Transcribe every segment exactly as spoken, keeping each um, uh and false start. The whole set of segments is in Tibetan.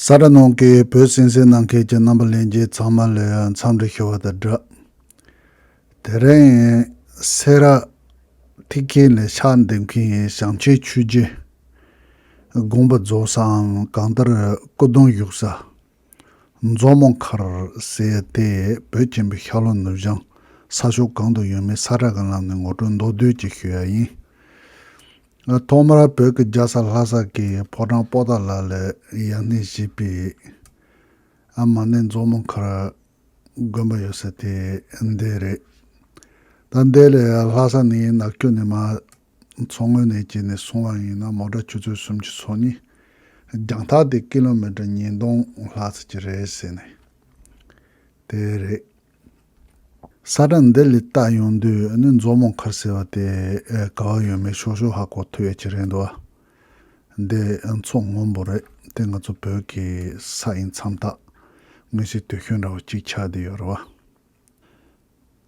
ཙ་དྲ་ནང་གི་བོད་གསན་གཟིགས་གནང་མཁན་གྱི་རྣམ་པ་ལྷན་རྒྱས་ཚང་མ་ལ་འཚམས་འདྲི་ཞུ་བ་དང་སྦྲགས། དེ་རིང་སེ་ར་ཐིག་ཁེ་ལ་ཕྱག་འདེབས་མཁན་བྱམས་ཆེན་ཆོས་རྗེ་དགོངས་པ་རྫོགས་སའམ་གང་ལྟར་སྐུ་གདུང་བཞུགས་ས་མཛོ་མོ་མཁར་ཟེར་ཡ་དེ་བོད་ཆེན་པོའི་ཤར་ལྷོ་ནུབ་བྱང་ས་ཕྱོགས་གང་དུ་ཡོད་མེད་ས་ཁྲ་གི་ལམ་ནས་ངོ་སྤྲོད་མདོར་བསྡུས་ཅིག་ཞུ་ཡ་ཡིན། ཐོག་མར་བོད་ཀྱི་རྒྱལ་ས་ལྷ་ས་གི་ཕོ་བྲང་པོ་ཏཱ་ལ་ལ་ཡར་སྣེ་བཞེས་པའི་མ་ཎི་མཛོ་མོ་མཁར་དགོན་པ་ཡོད་ས་དེ་འདི་རེད། ད་འདི་ལ་ལྷ་ས་ནས་ནག་ཆུ་ནས་མར་མཚོ་སྔོན་ནས་བྱས་ནས་སོང་བ་ཡིན་ན་མོ་ཊ་ཆུ་ཚོད་སུམ་ཅུ་སོ་གཉིས། རྒྱང་ཐག་དེ་ཀི་ལོ་མི་ཊར་ཉིས་སྟོང་ལྷག་ཙམ་ཅིག་རེད་ཟེར་ནས། དེ་རེད། ས་ཁྲ་འདི་ལ་བལྟ་ཡོང་དུས་ནི་མཛོ་མོ་མཁར་ཟེར་བ་དེ་ཨེ་ག་བ་ཡོད་མེད་ཤོག་ཤོག་ཧ་གོ་ཐུབ་ཡ་ཅིག་རེད་འདུག་ཨ། འདི་མཚོ་སྔོན་པོ་རེད། དེ་ང་ཚོ་བོད་ཀྱི་ས་ཡི་མཚམས་ཐག་དངོས་གཞི་དུས་ཤོད་འདྲ་བོ་གཅིག་ཆགས་བསྡད་ཡོད་རེད་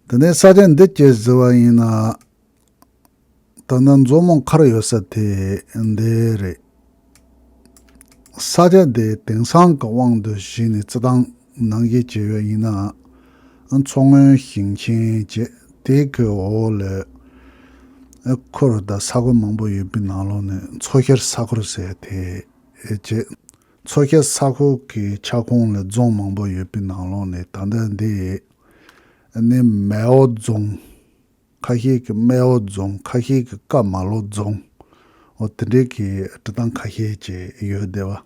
བ། དེ་ནས་ས་ཆ་འདི་སྐྱེས་ཟེར་བ་ཡིན་ན། ད་ནི་མཛོ་མོ་མཁར་ཡོད་ས་དེ་འདི་རེད། ས་ཆ་དེ་དེང་སང་གི་དབང་དུ་བྱས་ནས་རྩི་སྟངས་ནང་བཞིན་བྱས་ཡོད་ཡིན་ན། མཚོ་སྔོན་ཞིང་ཆེན་བྱས་དེ་གི་འོག་ལ་ཁུལ་དང་ས་ཁུལ་མང་པོ་ཡོད་པའི་ནང་ལོགས་ནས་མཚོ་ཤར་ས་ཁུལ་ཟེར་དེ་བྱས། མཚོ་ཤར་ས་ཁུལ་གྱི་ཁྱབ་ཁོངས་ལ་རྫོང་མང་པོ་ཡོད་པའི་ནང་ལོགས་ནས་ད་ལྟ་འདི་ནི་མེའོ་རྫོང་། ཁ་ཤས་ཀྱིས་སྨད་འོ་རྫོང་། ཁ་ཤས་ཀྱིས་ཀ་མ་ལོ་རྫོང་། འོ་དེ་འདྲའི་གི་འབྲི་སྟངས་ཁ་ཤས་ཅིག་ཡོད་བསྡད་པ།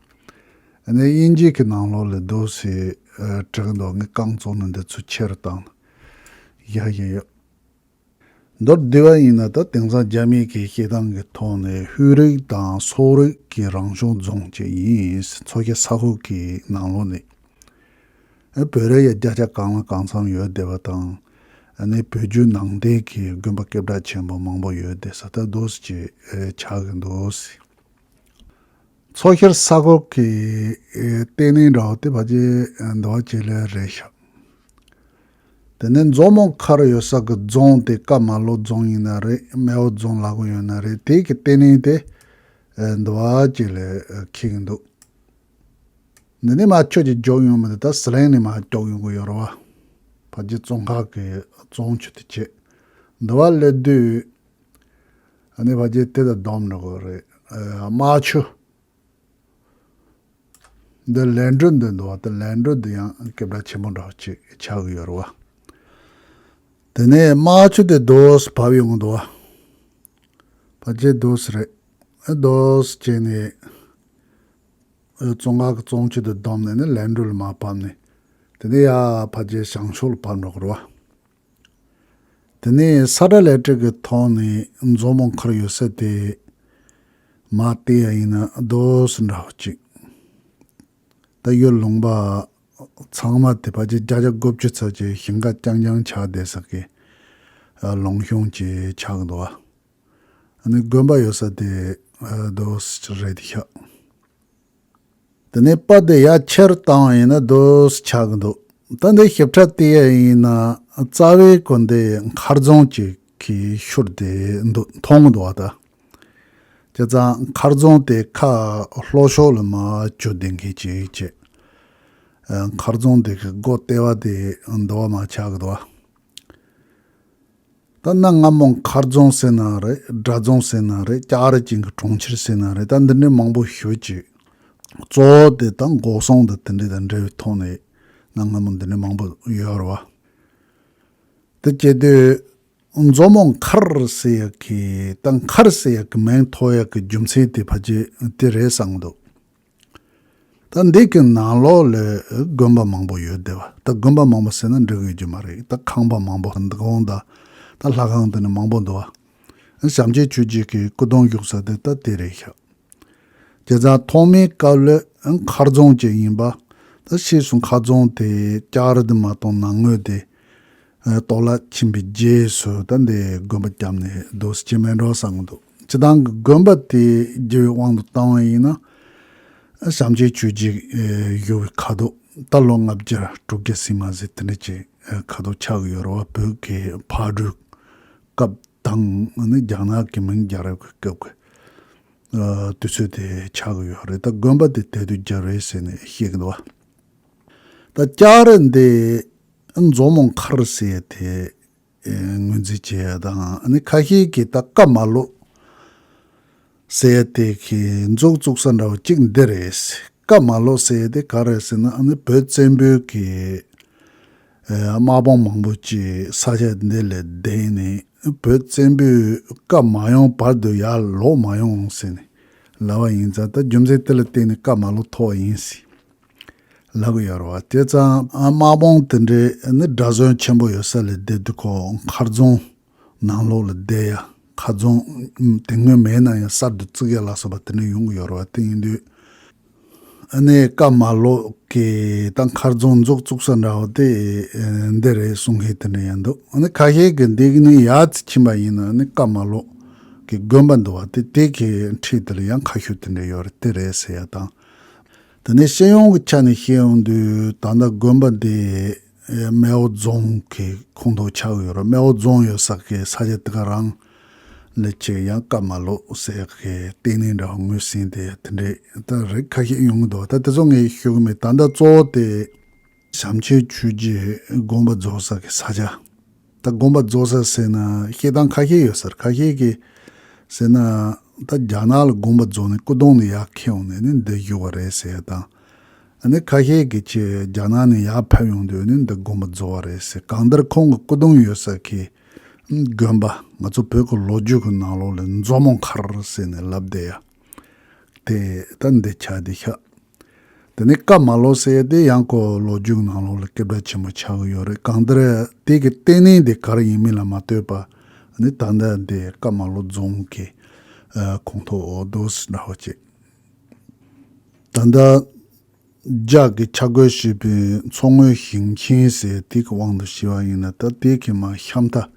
ཨ་ནི་དབྱིན་ཇི་གི་ནང་ལོགས་ལ་འདུག་སེ་ཨ་བྲིས་འདུག་ངས་རྐང་བཙུགས་ནས་འདི་ཚོ་ཕྱིར་བཏང་ཡ་ཡིན་ཡོད། མདོར་བསྡུས་པ་ཡིན་ན་ད་དེང་སང་རྒྱ་མི་གི་བཤད་སྟངས་ཀྱི་ཐོག་ནས་ཧུའེ་རིགས་དང་སོག་རིགས་ཀྱི་རང་སྐྱོང་རྫོང་ཅིག་ཡིན། མཚོ་ཤར་ས་ཁུལ་གྱི་ནང་ལོགས་ནས། ཨ་བོད་རིགས་ཡ་བརྒྱ་ཆ་གང་ལ་གང་འཚམ་ཡོད་བསྡད་པ་དང་། ཨ་ནི་བོད་བརྒྱུད་ནང་བསྟན་གྱི་དགོན་པ་སྐད་གྲགས་ཆེན་པོ་མང་པོ་ཡོད་བསྡད་ས་ད་འདུག་སེ་ཅིག་ཨེ་ཆགས་ཀྱི་འདུག་སེ། མཚོ་ཤར་ས་ཁུལ་གྱི་ཨེ་ལྟེ་གནས་འདྲ་བོ་དེ་ཕལ་ཆེར་ཨེ་འདི་བ་ཅིག་ལ་རེད་ཤག་དེ་ནས་མཛོ་མོ་མཁར་ཡོད་ས་གི་རྫོང་དེ་ཀ་མ་ལོ་རྫོང་ཡིན་ན་རེད། སྨད་འོ་རྫོང་ལབ་གི་ཡོད་ན་རེད། དེ་གི་ལྟེ་གནས་དེ་ཨེ་འདི་བ་ཅིག་ལ་ཨེ་འཁེལ་གྱི་འདུག་འདི་ནས་མར་ཆུ་ཅིག་རྒྱུག་ཡོང་མི་འདུག་ད་ཟི་ལིང་ནས་མར་རྒྱུག་ཡོང་གི་ཡོད་རེད་བ། ཕལ་ཆེར་ཙོང་ཁ་གི་ཙོང་ཆུ་དེ་བྱས། འདི་བ་སླེབས་དུས། ཨ་ནི་ཕལ་ཆེར་དེ་དང་བསྡོམས་འགྲོ་གི་རེད། ཨ་རྨ་ཆུ། འདི་ལན་གྲུ་འདི་འདུག་བ། དེ་ལན་གྲུ་འདི་ཡང་སྐད་གྲགས་ཆེན་པོ་འདྲ་བོ་ཅིག་ཆགས་ཀྱི་ཡོད་རེད་བ། དེ་ནས་རྨ་ཆུ་དེ་རྡོ་སི་བབས་ཡོང་གི་འདུག་བ། ཕལ་ཆེར་རྡོ་སི་རེད། ཨ་རྡོ་སི་བྱས་ནས། ཨ་ཙོང་ཁ་གི་ཙོང་ཆུ་དེ་བསྡོམས་ནས་ནི་ལན་གྲུ་ལ་མར་བབས་ནས། དེ་ནས་ཡར་ཕལ་ཆེར་བྱང་ཕྱོགས་ལ་བབས་འགྲོ་གི་རེད་བ། དེ་ནས་ས་ཁྲ་ལེབ་ཊིག་གི་ཐོག་ནས་མཛོ་མོ་མཁར་ཡོད་ས་དེ་མར་བལྟས་ཡ་ཡིན་ན་རྡོ་སི་འདྲ་བོ་ཅིག་ད་ཡུལ་ལུང་པ་ཚང་མ་དེ་ཕལ་ཆེར་བརྒྱ་ཆ་དགུ་བཅུ་ཙམ་ཅིག་ཞིང་ཁ་རྐྱང་རྐྱང་ཆགས་བསྡད་ས་གི་ལུང་གཤོང་ཅིག་ཆགས་འདུག་བ། ཨ་ནི་དགོན་པ་ཡོད་ས་དེ་རྡོ་སི་རེད་ཤག་དེ་ནས་པར་དེ་ཡར་ཕྱིར་བཏང་བ་ཡིན་ན་རྡོ་སི་ཆགས་ཀྱི་འདུག་ད་འདི་ཞིབ་ཕྲ་བལྟས་ཡ་ཡིན་ན་རྩ་བའི་སྐོར་འདི་མཁར་རྫོང་གཅིག་གི་ཤུལ་དེ་འདུག་མཐོང་གི་འདུག་བ་ད། བྱས་ཙང་མཁར་རྫོང་དེ་ཁ་ལྷོ་ཕྱོགས་ལ་མར་རྒྱུག་བསྡད་མཁན་ཅིག་བྱས། ཨ་མཁར་རྫོང་དེ་གི་སྒོ་ལྟེ་བ་དེ་འདི་བ་མར་ཆགས་ཀྱི་འདུག་བ། ད་གནའ་སྔ་མོ་མཁར་རྫོང་ཟེར་ན་རེད། སྦྲ་རྫོང་ཟེར་ན་རེད། ལྕགས་རི་ཅན་གྱི་གྲོང་ཁྱེར་ཟེར་ན་རེད། ད་འདི་འདྲའི་མང་པོ་ཞེ་ཅིག་གཙོ་བོ་དེ་ད་འགོག་སྲུང་དང་དེ་འདྲ་དང་འབྲེལ་བའི་ཐོག་ནས་གནའ་སྔ་མོ་འདི་འདྲའི་མང་པོ་ཡོད་རེད་བ། དེ་བྱེད་དུས་མཛོ་མོ་མཁར་ཟེར་ཡག་གི་ད་མཁར་ཟེར་ཡག་གི་མིང་ཐོགས་ཡག་གི་རྒྱུ་མཚན་དེ་ཕལ་ཆེར་དེ་རེད་བསམ་གྱི་འདུག་ད་འདི་གི་ནང་ལོགས་ལ་དགོན་པ་མང་པོ་ཡོད་བསྡད་པ། ད་དགོན་པ་མང་པོ་ཟེར་ན་འགྲིག་གི་ཡོད་རྒྱུ་མ་རེད། ད་ཁང་པ་མང་པོ་འདུག་འོང་ད། ད་ལྷ་ཁང་དེ་ནི་མང་པོ་འདུག་བ། བྱམས་ཆེན་ཆོས་རྗེ་གི་སྐུ་གདུང་བཞུགས་ས་དེ་ད་དེ་རེད་ཤག་བྱས་ཙང་ཐོག་མའི་སྐབས་ལ་མཁར་རྫོང་ཅིག་ཡིན་པ། ད་ཕྱིས་སུ་མཁར་རྫོང་དེ་ལྕགས་རི་དེ་མ་གཏོགས་ནང་ངོས་དེ་གཏོར་བརླག་ཕྱིན་པའི་རྗེས་སུ་ད་འདི་དགོན་པ་བརྒྱབ་ནས་རྡོ་སི་བྱས་མེད་འགྲོ་བསམ་གྱི་འདུག་སྤྱིར་བཏང་གི་དགོན་པ་དེ་རྒྱལ་བའི་དབང་དུ་བཏང་བ་ཡིན་ན། བྱམས་ཆེན་ཆོས་རྗེ་བཞུགས་པའི་ཁ་དོག་ད་ལོ་ལྔ་བརྒྱ་དྲུག་བརྒྱ་ཟིན་མ་ཟིན་དེ་འདྲ་ཅིག་ཁ་དོག་ཆགས་ཀྱི་ཡོད་རེད་བ། བོད་ཀྱི་ཕག་གྲུའི་སྐབས་དང་ནི་རྒྱ་ནག་གི་མིང་རྒྱལ་རབས་ཀྱི་སྐབས་ཀྱི་ དུས་ཚོད་དེ་ཆགས་ཀྱི་ཡོད་རེད། ད་དགོན་པ་དེ་དེ་དུས་རྒྱབ་རེད་ཟེར་ནས་བཤད་ཀྱི་འདུག་བ། ད་ལྕགས་རི་འདི་མཛོ་མོ་མཁར་ཟེར་དེ་ངོས་འཛིན་བྱེད་ཡ་དང་། ཨ་ནི་ཁ་ཤས་ཀྱིས་ད་ཀ་མ་ལོ་ཟེར་ཡ་དེ་གི་མཛོ་བཙུགས་ས་འདྲ་བོ་གཅིག་འདི་རེད། ཀ་མ་ལོ་ཟེར་ཡ་དེ་ག་རེད་ཟེར་ན། ཨ་ནི་བོད་བཙན་པོའི་གི་དམག་དཔུང་མང་པོ་ཅིག་ས་ཆ་འདི་ལ་བསྡད་ནས། བོད་བཙན་པོས་ཀ་མ་ཡོང་བར་དུ་ཡར་ལོག་མ་ཡོང་ཟེར་ནས་ལབ་པ་ཡིན་ཙང་། ད་རྒྱུ་མཚན་དེ་ལ་བརྟེན་ནས་ཀ་མ་ལོ་ཐོགས་པ་ཡིན་ཟེར་ལབ་ཀྱི་ཡོད་རེད་བ། དེ་ཙང་དམག་དཔུང་དེ་འདྲའི་ནི་གྲྭ་བཙུན་ཆེན་པོ་ཡོད་ས་ལ་བསྡད་དུས། ཁོ་མཁར་རྫོང་ནང་ལོགས་ལ་བསྡད་ཡ། མཁར་རྫོང་དེ་སྔོན་མེད་ན་ཡང་གསར་དུ་བཙུགས་ཡ་ལ་སོགས་པ་དེ་འདྲ་ཡོང་གི་ཡོད་རེད་བ། དེ་ཡིན་དུས་ཨ་ནི་ཀ་མ་ལོ་གི་ད་མཁར་རྫོང་མཛོ་བཙུགས་ས་འདྲ་བོ་དེ་འདི་རེད་གསུང་མཁན་དེ་འདྲ་ཡང་འདུག་ཨ་ནི་ཁ་ཤས་ཀྱིས་འདི་གི་ནི་ཡར་ཙམ་ཕྱིན་པ་ཡིན་ན། ཨ་ནི་ཀ་མ་ལོ་གི་དགོན་པ་འདུག་བ། དེ་དེ་གི་འཁྲིས་དེ་ལ་ཡང་ཁ་ཤོར་དེ་འདྲ་ཡོད་རེད། དེ་རེད་ཟེར་ཡ་དང་། དེ་ནས་སྤྱི་ཡོངས་ཀྱི་ཆ་ནས་བཤད་ཡོང་དུས། ད་ལྟ་དགོན་པ་འདི་སྨད་ཝང་རྫོང་གི་ཁོངས་གཏོགས་ཆགས་ཀྱི་ཡོད་རེད། སྨད་ཝང་རྫོང་ཡོད་ས་གི་ས་ཆ་དེ་ག་རང་ལ་ཅིག་ཡང་ཀ་མ་ལོ་ཟེར་གི་ལྟེ་གནས་འདྲ་བོ་ངོས་ཟིན་ཏེ། དེ་འདྲའི་ད་རིགས་ཁ་ཤས་ཡོང་གི་འདུག་ད་དེ་ཚོ་ངས་ཞུ་གི་མེད། ད་ལྟ་གཙོ་བོ་དེ་བྱམས་ཆེན་ཆོས་རྗེ་དགོངས་པ་རྫོགས་ས་གི་ས་ཆ། ད་དགོངས་པ་རྫོགས་ས་ཟེར་ན་བཤད་སྟངས་ཁ་ཤས་ཡོད་ས་རེད། ཁ་ཤས་ཀྱིས་ཟེར་ན། ད་རྒྱ་ནག་ལ་དགོངས་པ་རྫོགས་ནས་སྐུ་གདུང་ནས་ཡར་འཁྱེར་ཡོང་ནས་ནི་འདི་བཞུགས་པ་རེད་ཟེར་ཡ་དང་། ཨ་ནི་ཁ་ཤས་ཀྱིས་ཅིག་རྒྱ་ནག་ནས་ཡར་ཕེབས་ཡོང་དུས་ནི་འདི་དགོངས་པ་རྫོགས་པ་རེད་ཟེར། གང་ལྟར་ཁོང་གི་སྐུ་གདུང་ཡོད་ས་གི་དགོན་པ། ང་ཚོ་བོད་ཀྱི་ལོ་རྒྱུས་ཀྱི་ནང་ལོགས་ལ་མཛོ་མོ་མཁར་ཟེར་ནས་ལབ་བསྡད་ཡ་དེ་ད་འདི་ཆགས་བསྡད་ཤག་དེ་ནས་ཀ་མ་ལོ་ཟེར་དེ་ཡང་ཁོ་ལོ་རྒྱུས་ནང་ལོགས་ལ་སྐད་གྲགས་ཆེན་པོ་ཆགས་ཀྱི་ཡོད་རེད། གང་ལྟར་དེ་གི་ལྟེ་གནས་དེ་ག་རེ་ཡིན་མིན་ལ་མ་ལྟོས་པ། ཨ་ནི་ད་ལྟ་དེ་ཀ་མ་ལོ་རྫོང་གི་ཁོངས་གཏོགས་འོ་དོ་ཟེར་འདྲ་བོ་ཅིག་ད་ལྟ་རྒྱ་གི་ཆ་བགོས་བྱས་པའི་མཚོ་སྔོན་ཞིང་ཆེན་ཟེར་དེ་གི་དབང་དུ་བྱས་པ་ཡིན་ན། ད་དེ་གི་མར་ཤམ་མཐའ།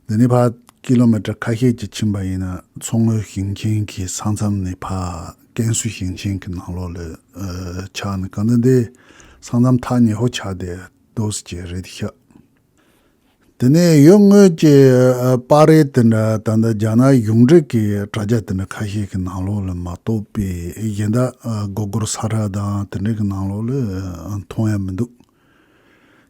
འདི་ནས་ཕར་ཀི་ལོ་མི་ཊར་ཁ་ཤས་ཅིག་ཕྱིན་པ་ཡིན་ན། མཚོ་སྔོན་ཞིང་ཆེན་གྱི་ས་མཚམས་ནས་ཕར་ཀན་སུའུ་ཞིང་ཆེན་གྱི་ནང་ལོགས་ལ་ཨ་ཆགས་ནས། གང་ལྟར་འདི་ས་མཚམས་ཐག་ཉེ་པོ་ཆགས་བསྡད་འདུག་ཟེར་གྱི་རེད་ཤག་དེ་ནས་ཡུལ་དངོས་ཀྱི་ཨ་པར་རིས་དེ་འདྲ། ད་ལྟ་རྒྱ་ནག་གཞུང་འབྲེལ་གྱི་དྲ་རྒྱ་དེ་འདྲ་ཁ་ཤས་ཀྱི་ནང་ལོགས་ལ་མ་གཏོགས་པའི་གཞན་དག་ཨ་སྒོར་སྒོར་ས་ཁྲ་དང་དེ་འདྲ་གི་ནང་ལོགས་ལ་ཨ་མཐོང་ཡ་མི་འདུག་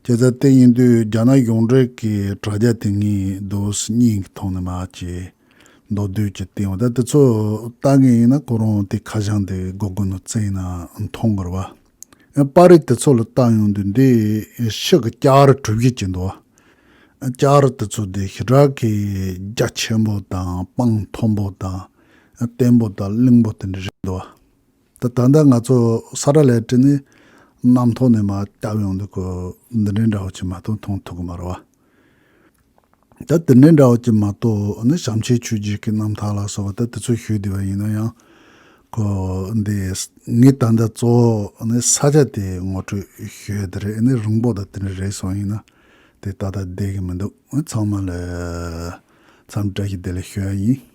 བྱས་ཙང་དེ་ཡིན་དུས་རྒྱ་ནག་གཞུང་འབྲེལ་གྱི་དྲ་རྒྱ་དེ་ངས་འདུག་སེ་བརྙན་གྱི་ཐོག་ནས་མར་ཅིག་མདོར་བསྡུས་ཅིག་བསྟན་འོང་། ད་དེ་ཚོ་ལྟ་ངེས་ཡིན་ན་ཁོ་རང་དེ་ཁ་བྱང་དེ་སྒོར་སྒོར་ནང་བཙལ་ན་མཐོང་གི་རེད་བ། པར་རིས་དེ་ཚོ་ལ་བལྟ་ཡོང་དུས་འདི་ཕྱི་གི་ལྕགས་རི་གྲུ་བཞི་ཅིག་འདུག་བ། ལྕགས་རི་དེ་ཚོ་དེ་ཞེ་དྲག་གི་རྒྱ་ཆེན་པོ་དང་། པང་མཐོན་པོ་དང་། བརྟན་པོ་དང་བརླིང་པོ་དེ་འདྲ་རེད་འདུག་བ། ད་ད་ལྟ་ང་ཚོ་ས་ར་ལས་བྲིས་ནས་གནམ་ཐོག་ནས་མར་བལྟ་ཡོང་དུས་ཁོ་འདི་འདྲའི་འདྲ་བོ་ཅིག་མ་གཏོགས་མཐོང་ཐུབ་ཀྱི་མ་རེད་བ། ད་དེ་འདྲའི་འདྲ་བོ་ཅིག་མ་གཏོགས་ནི་བྱམས་ཆེན་ཆོས་རྗེ་གི་རྣམ་ཐར་ལ་སོགས་པ་ད་དེ་ཚོ་ཞུས་བསྡད་པ་ཡིན་ན་ཡང་། ཁོ་འདི་ངས་ད་ལྟ་གཙོ་བོ་ནི་ས་ཆ་དེ་ངོ་སྤྲོད་ཞུས་དེ་རེད། ནི་རིང་པོ་ད་དེ་འདྲ་རེད་སོང་ཡིན་ན་དེ་ཏག་ཏག་བསྡད་ཀྱི་མི་འདུག་ཚང་མ་ལ་འཚམས་བཀྲ་ཤིས་བདེ་ལེགས་ཞུ་ཡ་ཡིན།